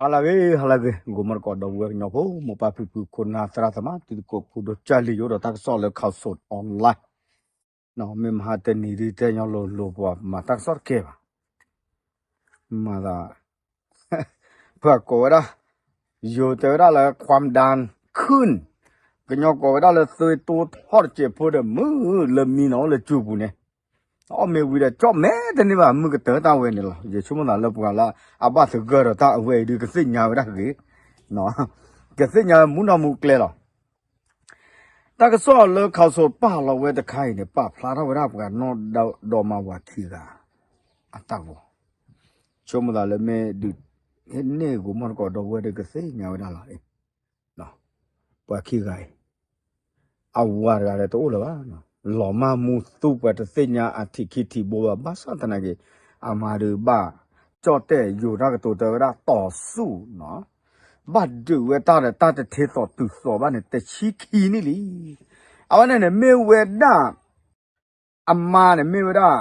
ဟါလၢအဂ့ၤ ဟါလၢအဂ့ၤ ဂီၤမီၢ်တကိး ဒီပုၢ်ဝဲၢ်ကညီဖိ မိၢ်ပၢ်ဖံဖု ခိၣ်နၢ်သရၣ်သမါ တံၤသကိး ဖုဒိၣ် ကၢ်လံၤယိၤဒီး တၢ်ကစီၣ်လၢ Khaosod Online မ့ၢ်မဟါတနံၤဒ် တဲညီလိၤလိၤ ပှၤမၤတၢ်ကစီၣ်တကဲဘၣ် မၤသး ပှၤကိးဝဲဒၣ် ယိၤတဲဝဲဒၣ်လၢ ความดันขึ้น ကညီကိးဝဲဒၣ်လၢ သွေးတိုး ထီၣ်တစဲးဖိဒီး မုၢ်လၢမံနီၤ အိၣ်လၢစူၤပူၤန့ၣ် အီၣ်မ့ၤဝံၤဒီး ကၠီၣ်မဲာ်တန့ၢ်ဘၣ် မုၢ်ကတၢၢ်တၢ်ဝဲန့ၣ်လီၤ. ယဆိကမိၣ်သးလၢပှၤလၢ အဘၣ်သဂၢၢ်ဒီးတၢ်အဝဲအံၤဒုး ကသ့ၣ်ညါဝဲဒၣ်ဂ့ၤ ကသ့ၣ်ညါဝဲမူနီၢ်မူကျဲလီၤ. တၢ်ကစီၣ်လၢ Khaosod ပာ်လီၤဝဲတခါအံၤန့ၣ် ပာ်ဖျါထီၣ်ဝဲဒၣ်ပှၤနီၢ်ဒီမါဝၤခံဂၤ အတၢ်ဂီၤ ဆိကမိၣ်သးလၢမ့ၢ်ဒုး ဟ့ၣ်န့ၢ်ဂီၤမီၢ်တကိး ဒီပုၢ်ဝဲၢ်ဒီး ကသ့ၣ်ညါဝဲဒၣ်လီၤ. ပှၤခံဂၤအံၤ အဝၤတဂၤဒီးတအိၣ်လၢၤဘၣ်, လီၤမၢ်မူသူပှၤတသ့ၣ်ညါအထံးခံထံးဘိဘၣ်, ဘၣ်ဆၣ်သနာ်က့ အမါဒုးဘၣ် ကၠီၣ်တဲၣ်ယိၤတၢ်ကတိၤတဲဝဲဒၣ် တီၤဆူၣ်နီၤ, ဘၣ်ဒုးဝဲတၢ်ဒီးတၢ်တထ့သိးတုၤသိးဘၣ်န့ၣ် တဆံခံနံၣ်လံ. အဝဲန့ၣ်န့ၣ် မ့ၢ်ဝဲဒၣ် အမါန့ၣ်မ့ၢ်ဝဲဒၣ်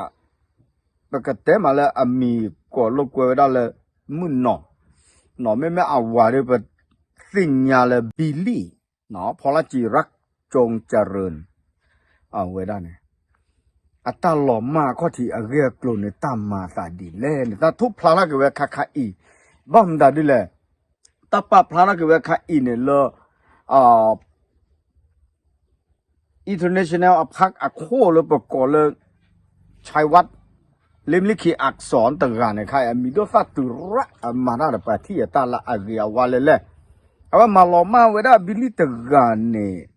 ပကတဲမးလၢအမံၤကိးလိာ်ကွဲဝဲဒၣ်လၢ မုၢ်နီၢ်, မ့မ့ၢ်အဝၤဒီး ပသ့ၣ်ညါလၢ ဘံလံၣ် ဖီလၢစံၤ ရၢၣ်ကၠိကရၢၢ် အဝဲဒၣ်န့ၣ် အတၢ်လီၤမၢ်အခီၣ်ထံးအဂ့ၢ်အကျိၤန့ၣ် တၢ်မၤသးဒ်လဲၣ်န့ၣ် တၢ်ထိၣ်ဖျါထီၣ်က့ၤဝဲခါခါအံၤ, ဘၣ်မတၤဒ်လဲၣ်, တၢ်ပာ်ဖျါထီၣ်က့ၤဝဲခါအံၤန့ၣ်လၢ International Park အခိၣ်လၢပကိးလၢ Chaiwat လ့မလံခံ အၣ်စီၣ်တဂၤန့ၣ် ခါအံၤအမံၤဒိၣ်သၣ်တုၤရၣ် အမၤတၢ်ဒီးပှၤထံၣ်အတၢ်လၢအဂ့ၤအဝါလဲၣ်လဲၣ်, အဝဲမၤလီၤမၢ်ဝဲဒၣ်ဘံလံၣ်တဂၤန့ၣ်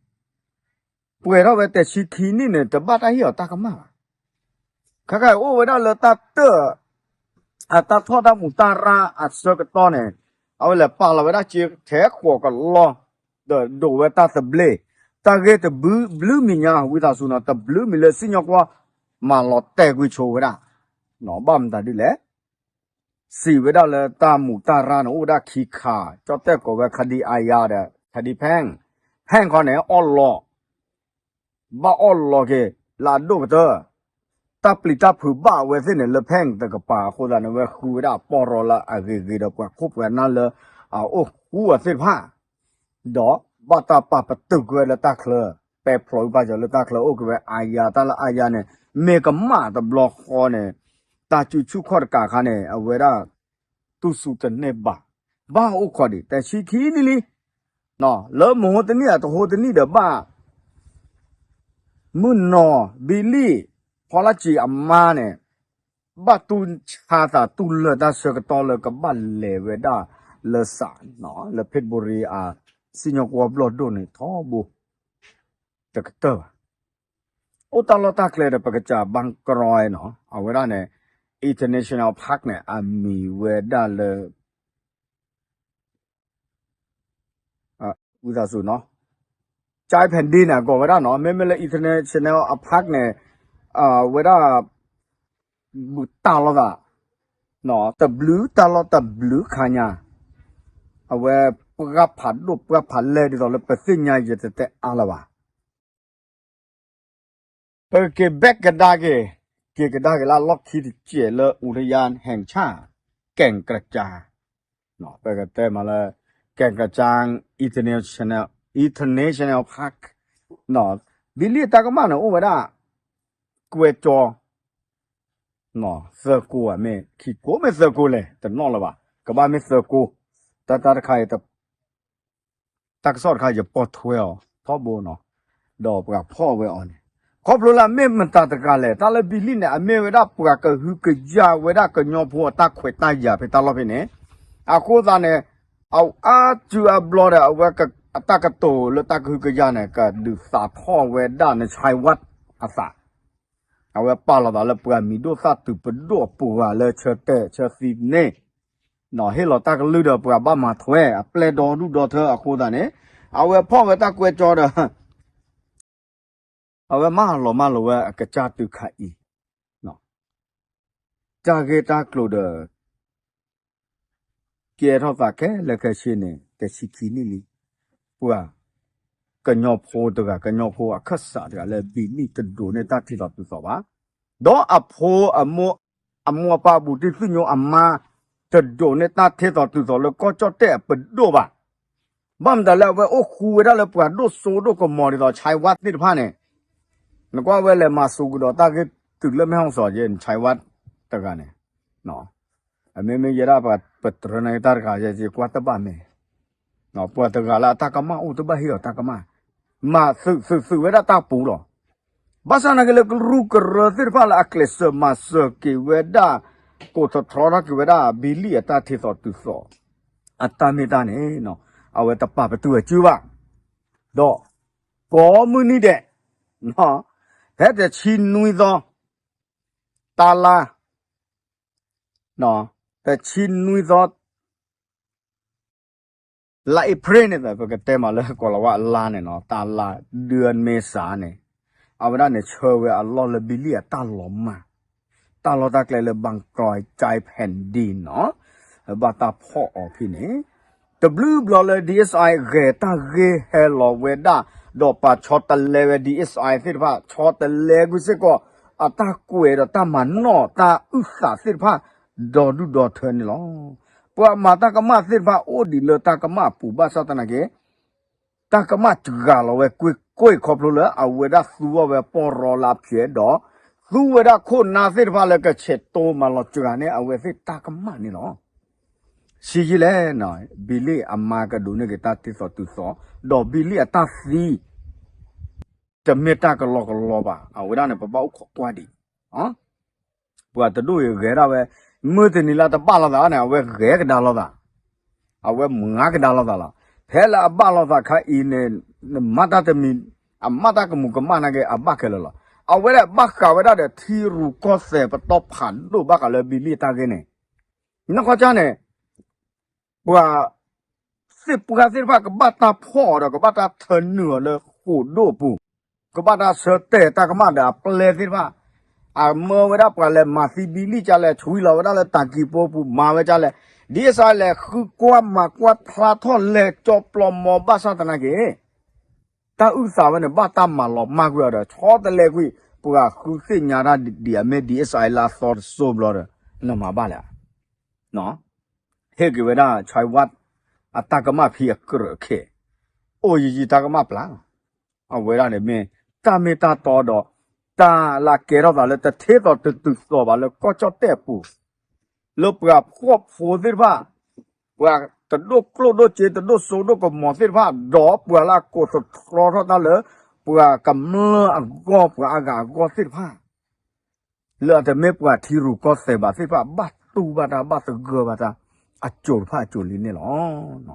ပှဲၤထီၣ်ဝဲတဆံခံနံၣ်န့ၣ် တဘၣ်တၢ်ဟ့ၣ်အီၤတၢ်ကမၣ်ဘၣ်. ခါခါအံၤအိၣ်ဝဲဒၣ်လၢတၢ်တၢၢ် အတၢ်ထီၣ်တၢ်မူးတၢ်ရၢ်အဆၢကတီၢ်န့ၣ် အဝဲလဲၤပာ်လီၤဝဲဒၣ်စ့ထဲဃိးကလီၢ် ဒီးဒိးဝဲတၢ်သဘျ့, တၢ်ဂ့ၢ်တဘျုးဘျုးမံၤညါ ဝံသးစူၤနီၤ တဘျုးမံၤလၢစံၣ်ညီၣ်ကွီၢ် မၤလီၤတဲာ်ကွံာ်ဆိဝဲဒၣ်, ဘၣ်မတၤဒ်လဲၣ် စံးဝဲဒၣ်လၢတၢ်မူးတၢ်ရၢ်န့ၣ် အိၣ်ဝဲဒၣ်ခံခါ, ကၠီၣ်တဲၣ်ကိးဝဲ คดีอาญา ဒီး คดีแพ่ง, ဖဲၣ်ခီန့ၣ် အီၣ်လီၤ ဘၣ်အီၣ်လီၤက့ၤ လၢအဒိၣ်ကတၢၢ်, တၢ်ပျံၤတၢ်ဖုးဘၣ်အဝဲသ့ၣ်န့ၣ် လၢဖဲၣ်တကပၤအဃိသတးန့ၣ် ဝဲဃုဝဲဒၣ်ပီၢ်ရီလၢအဂ့ၤဂ့ၤဒီးပှၤခိၣ်ပှၤနၢ်လၢ အအိၣ်ဃူအသ့ၣ်တဖၣ်, ဒီးဘၣ်တၢ်ပာ်ပတုာ်ကွံာ်ဝဲလၢတၢ်ချၢ, ပဲဖျိးဝံၣ်ပာ်စၢၤလၢတၢ်ချၢအိၣ်က့ၤဝဲ อาญา တၢ်လၢ อาญา န့ၣ် မ့ၢ်ကမၣ်တဘျီဃီန့ၣ် တၢ်စုဆူၣ်ခီၣ်တကးခါန့ၣ် အဝဲဒၣ် တူၢ်စူၢ်တန့ၢ်ဘၣ်, ဘၣ်အိၣ်ခိးဒံး တဆံခံနံၣ်လံ, လၢမဟိတနံၣ်အတဟိတနံၣ်ဒီးဘၣ် မုၢ်နီၢ် ဘံလံၣ် ဖီလၢစံၤအမါန့ၣ် ဘၣ်တူၢ်ဆါသးတူၢ်လၢာ်တၢ်ဆၢကတီၢ်လၢကဘၣ်လဲၤဝဲဒၣ် လၢစး လၢဖ့ၣ်ဘိရံအစံၣ်ညီၣ်ကွီၢ်ဘျီၣ်ဒိၣ်န့ၣ်ထီဘိ တကတၢၢ်ဘၣ်. အိၣ်တၢ်လီၢ်တၢ်ကျဲဒီး ပကစၢ်ဘၣ်ကရီနီၤ အဝဲဒၣ်န့ၣ် International Park န့ၣ် အမံၤဝဲဒၣ်လၢ ဝံသးစူၤနီၤ ကၠဲဖဲၣ်ဒ့န့ၣ် အကိးဝဲဒၣ်နီၤ မ့မ့ၢ်လၢ International Park န့ၣ် အဝဲဒၣ် ဘူးတၢ်လီၢ်သး တဘျုးတၢ်လီၢ်တဘျုးခါညါ အဝဲပှၢ်ဖးဒိၣ်ပှၢ်ဖးလဲၢ်ဒ်သိးလၢပသ့ၣ်ညါယတတဲအါလၢၤဘၣ်. ပကက့ၤဘၣ်ကဒါက့ၤ က့ၤကဒါက့ၤလၢလီၢ်ခံတစဲးလၢ อุทยานแห่งชาติแก่งกระจาน ပကတဲမးလၢ แก่งกระจาน International International Park ဘံလံၣ်တၢ်ကမၣ်န့ၣ်အိၣ်ဝဲဒၣ် ကွဲကၠီ သၢကိးဧါ မ့ၢ်ခံကိးမ့ၢ်သၢကိးလဲၣ် တနီၣ်လၢၤဘၣ် ကဘၣ်မ့ၢ်သၢကိး တၢ်တၢ်တခါအံၤ တၢ်ကစီၣ်တခါ ယပိာ်ထွဲအီၤထီဘိနီၤ ဒီးပှၤဖီၣ်ဝဲအီၤန့ၣ် ခီဖျိလၢအမ့ၢ်မတၤတဂၤလဲၣ် တၢ်လၢဘံလံၣ်န့ၣ် အမ့ၢ်ဝဲဒၣ်ပှၤကဟုကယာ်ဝဲဒၣ်ကညီဖိအတၢ်ခွဲးတၢ်ယာ်ဖဲတၢ်လီၢ်ဖဲန့ၣ် အဃိသတးန့ၣ် အအါစုအါဘျီဒီး အဝဲအတၢ်ကတိၤလၢတၢ်ကဟုကယာ်န့ၣ် ကဒုးသးထီၣ်ဝဲဒၣ်နဆဲးဝးအသး အဝဲပာ်လီၤသးလၢပှၤမံၤဒိၣ်သၣ်တုၤပဒိၣ်အပူၤဂၤလၢဆၢတဲာ်ဆၢသံန့ၣ် ဟ့ၣ်လီၤတၢ်ကလုၢ်ဒီးပှၤဘၣ်မၤထွဲ အပျဲၢ်ဒီဒူၣ်ဒီထၢအဃိသတးန့ၣ် အဝဲဖီၣ်ဝဲတၢ်ကွဲကၠီဒီး အဝဲမၤလီၤမၢ်လီၤဝဲအကစၢ်တုၤခါအံၤ တၢ်ဂ့ၢ်တၢ်ကျိၤဒီး ကဲထီၣ်သးခဲလၢာ်ခဲဆ့န့ၣ် တဆံခံနံၣ်လံ. ပှၤကညီဖိတဂၤ ကညီဖိအခၢၣ်စးတဂၤလၢဘံလံၣ်တဒိးန့ၢ်တၢ်ထံၣ်သီတုၤသီဘၣ်. ဒီးအဖိအမိၢ် အမိၢ်အပၢ်ဘူးတံၢ်သူၣ်ညိအမါ တဒိးန့ၢ်တၢ်ထ့သိးတုၤသိးလၢကီၢ်ကၠီၣ်တဲၣ်အပဒိၣ်ဘၣ်. ဘၣ်မတၤလဲၣ် အဝဲအိၣ်ဃူဝဲဒၣ်လၢပှၤဒိၣ်စိဒိၣ်ကမီၤဒ်သိး China သ့ၣ်တဖၣ်န့ၣ်, နကွၢ်ဝဲလဲၤမၤစူၤကဒီးတၢ်ဂ့ၢ်တုၤလၢမဲၢ်ဟီၣ်စီၤ China တဂၤန့ၣ်, အမ့မ့ၢ်ယဲဒၣ်ပတြၢၤန့ၢ်တၢ်တဂၤ ယကွၢ်တဘၣ်မ့ၢ် ပှၤတဂၤလၢအတၢ်ကမၣ်အိၣ်တဘၣ်ဟ့ၣ်အီၤတၢ်ကမၣ်, မၤသုးသုးသုးဝဲဒၣ်တၢ်ပူၤလီၤ. ဘၣ်ဆၣ်သနာ်က့လၢကရူၢ်ကရၢသ့ၣ်တဖၣ်လၢအကျဲးစၢးမၤစၢၤက့ၤဝဲဒၣ်, ကိးထီထီထီၣ်က့ၤဝဲဒၣ် ဘံလံၣ်အတၢ်ထ့သိးတုၤသိး အတၢ်မ့ၢ်တၢ်န့ၣ်, အဝဲတပာ်ပတုာ်အစုဘၣ်, ဒီးကိးမုၢ်နံၤဒဲး ဖဲတဆံနွံသီ တၢ်လါ, တဆံနွံသီ လါအ့ဖြ့ၣ်န့ၣ် ပကတဲမးလၢကိးလီၤဝဲအလါန့ၣ်နီၤ, တၢ်လါ ဒုအမ့ၢ်စးန့ၣ်, အဝဲဒၣ်န့ၣ်ဆှၢဝဲအလီၢ်လၢဘံလံၣ်အတၢ်လီၤမၢ်, တၢ်လီၢ်တၢ်ကျဲလၢ ဘၣ်ကီကၠဲဖဲၣ်ဒံနီၤ, ဘၣ်တၢ်ဖီၣ်အီၤဖဲန့ၣ်, တဘျုးဘျီလၢ DSI ဂဲၤတၢ်ဂ့ၢ်ဟဲလီၤဝဲဒၣ်, ဒီးပာ်ဆီတလဲဝဲ DSI သ့ၣ်တဖၣ်, ဆီတလဲကွံာ်စ့ၢ်ကီး အတၢ်ကွဲးဒီးတၢ်မၤနီၣ်တၢ်အုၣ်သးသ့ၣ်တဖၣ် ဒီဒူၣ်ဒီထၢန့ၣ်လီၤ. ပှၤမၤတၢ်ကမၣ်သ့ၣ်တဖၣ်အိၣ်ဒံးလၢတၢ်ကမၣ်အပူၤဘၣ်ဆၣ်သနာ်က့ တၢ်ကမၣ်စှၤလီၤဝဲကွ့ၢ်ကွ့ၢ်ခီဖျိလၢအဝဲဒၣ်သူအီၤဝဲပီၢ်ရီလၢအဖျဲးဒီး သူဝဲဒၣ်ခိၣ်နၢ်သ့ၣ်တဖၣ်လၢကဆဲးတိမၤလီၤစှၤန့ၣ် အဝဲသ့ၣ်တၢ်ကမၣ်န့ၣ်လီၤ. ဆံးယံာ်လဲၣ်, ဘံလံၣ်အမါကဒိးန့ၢ်က့ၤတၢ်ထ့သိးတုၤသိး, ဒီးဘံလံၣ်အတၢ်သံ တမ့ၢ်တၢ်ကလီကလီဘၣ်, အဝဲဒၣ်န့ၣ် ပဘၣ်အိၣ်ခိးကွၢ်ဒံး, ပှၤတဒိၣ်အံၤဂဲၤဒၣ်ဝဲ, မုၢ်တနံၤလၢတဘၣ်လိာ်သးန့ၣ် အဝဲဂဲၤကဒါလိာ်သး, အဝဲမၤကဒါလိာ်သးလီၤ. ဖဲလၢအဘၣ်လိာ်သးခါအံၤန့ၣ်, နမၤတၢ်တမံၤ, အမၤတၢ်ကမူးကမၣ်နာ်က့ အဘၣ်ခဲလၢာ်လီၤ. အဝဲဒၣ်ဘၣ်ဃးဝဲဒၣ်ဒီးထံရူၢ်ကီၢ်သဲးပတီၢ်ဖးဒိၣ်ဘၣ်ဃးလၢဘံလံၣ်တၢ်ဂ့ၢ်န့ၣ်, နီၢ်ကီၢ်န့ၣ် ပှၤသ့ၣ်ပှၢ်သ့ၣ်တဖၣ် ကဘၣ်တၢ်ဖီၣ်အီၤဒီး ကဘၣ်တၢ်ထၢနုာ်အီၤလၢဃိာ်ဒိၣ်အပူၤ, ကဘၣ်တၢ်ဆၢတဲာ်တၢ်ကမၣ်ဒီးအပျဲၢ်သ့ၣ်တဖၣ်, အမၢဝဲဒၣ်ပှၤလဲၤမၤသံဘံလံၣ်ကလဲၣ်, ဆွံလီၤဝဲဒၣ်လၢတၢ်ကံးပူၤပူၤ မၤဝဲကလဲၣ်, ဒ်အစးလဲၤဃုကွၢ်မၤကွၢ်ဖျါထီၣ်လဲၤကၠီပျီမီၤ ဘၣ်ဆၣ်သနာ်က့ တၢ်အုၣ်သးဝဲန့ၣ် ဘၣ်တၢ်မၤလီၤမၢ်ကွံာ်အီၤဒီး ဆီတလဲကွံာ် ပှၤဃုသ့ၣ်ညါတၢ်ဒ်အမ့ၢ်ဒ်အစးလၢအသီတစိၢ်ဘျီဒီး နမၤဘၣ်လဲၣ်. ဟ့ၣ်က့ၤဝဲဒၣ် China အတၢ်ကမၣ်ဖံးအကြၢးခဲ, အိၣ်ယံာ်ယံာ်တၢ်ကမၣ်ပျၢ်လီၤ. အဝဲဒၣ်န့ၣ်မ့ၢ် တၢ်မ့ၢ်တၢ်တီဒီး တၢ်လၢကဲထီၣ်သးလၢတထ့သိးတတုၤသိးဘၣ်လၢကီၢ်ကၠီၣ်တဲၣ်အပူၤ, လၢပှၤဖှီၣ်ဖိသ့ၣ်တဖၣ်, ပှၤတဒိၣ်ကျိၣ်ဒိၣ်စ့ တဒိၣ်စိဒိၣ်ကမီၤသ့ၣ်တဖၣ် ဒီးပှၤလၢအကိးသတြီထီၣ်တၢ်လၢ ပှၤကမျၢၢ်အဂီၢ် ပှၤအါဂၤအဂီၢ်သ့ၣ်တဖၣ် လၢအတမ့ၢ်ပှၤထံရူၢ်ကီၢ်သဲးဘၣ်သ့ၣ်တဖၣ် ဘၣ်တူၢ်ဘၣ်တၢ် ဘၣ်သဂၢၢ်ဘၣ်တၢ် အစိၤတဖၣ်အစိၤလံန့ၣ်လီၤ.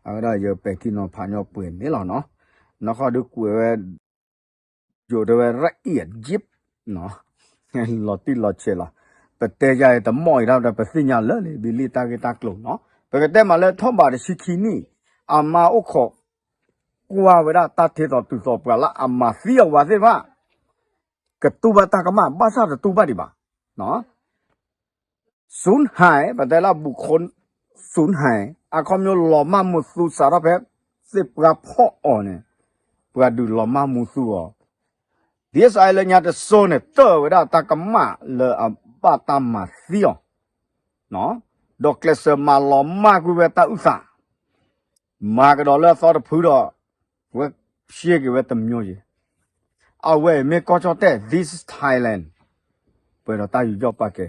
အဝဲဒၣ်ယပဲာ်ထံနီၤဖးညီပှဲၤန့ၣ်လီၤနီၤ. နီၢ်ခီဒုးကွဲးဝဲ ယိၤတဲဝဲ ရအံၣ်အယံး လီၤတံၢ်လီၤဆဲးလီၤ. ပတဲယၤတမီၢ်အံၤဒၣ်ဒီး ပသ့ၣ်ညါလၢာ်လံ ဘံလံၣ်တၢ်ဂ့ၢ်တၢ်ကျိၤနီၤ. ပကတဲမးလၢ ထီၣ်ဘးတဆံခံနံၣ် အမါအိၣ်ခိးကွၢ်ဝဲဒၣ်တၢ်ထ့သိးတုၤသိးပှၤလၢအမၤသံအဝၤသ့ၣ်တဖၣ် ကတူၢ်ဘၣ်တၢ်ကမၣ် ဘၣ်ဆၣ်တတူၢ်ဘၣ်ဒံးဘၣ်. စူၣ်ဟဲ ပတဲလၢ ဘူၣ်ခိၣ်စူၣ်ဟဲ အခီပညီလီၤမၢ်မူသူစးထီၣ်ဖဲ သ့ၣ်ပှၢ်ဖီၣ်အီၤန့ၣ် ပှၤဒုးလီၤမၢ်မူသူအီၤ ဒ်အစးလၢညါ တစိၤန့ၣ် တၢၢ်ဝဲဒၣ်တၢ်ကမၣ်လၢအဘၣ်တၢ်မၤသံအီၤ, ဒီးကျဲးစၢးမၤလီၤမၢ်ကွံာ်ဝဲတၢ်အုၣ်သး, မၤကဒီးလၢအသီတဖုဒီး ဝဲဖျ့က့ၤဝဲတမျိုးယံၤ, အဝဲအံၤမ့ၢ်ကီၢ်ကၠီၣ်တဲၣ် this Thailand ပှဲၤဒီးတၢ်ယူးယီၣ်ပာ်ကဲ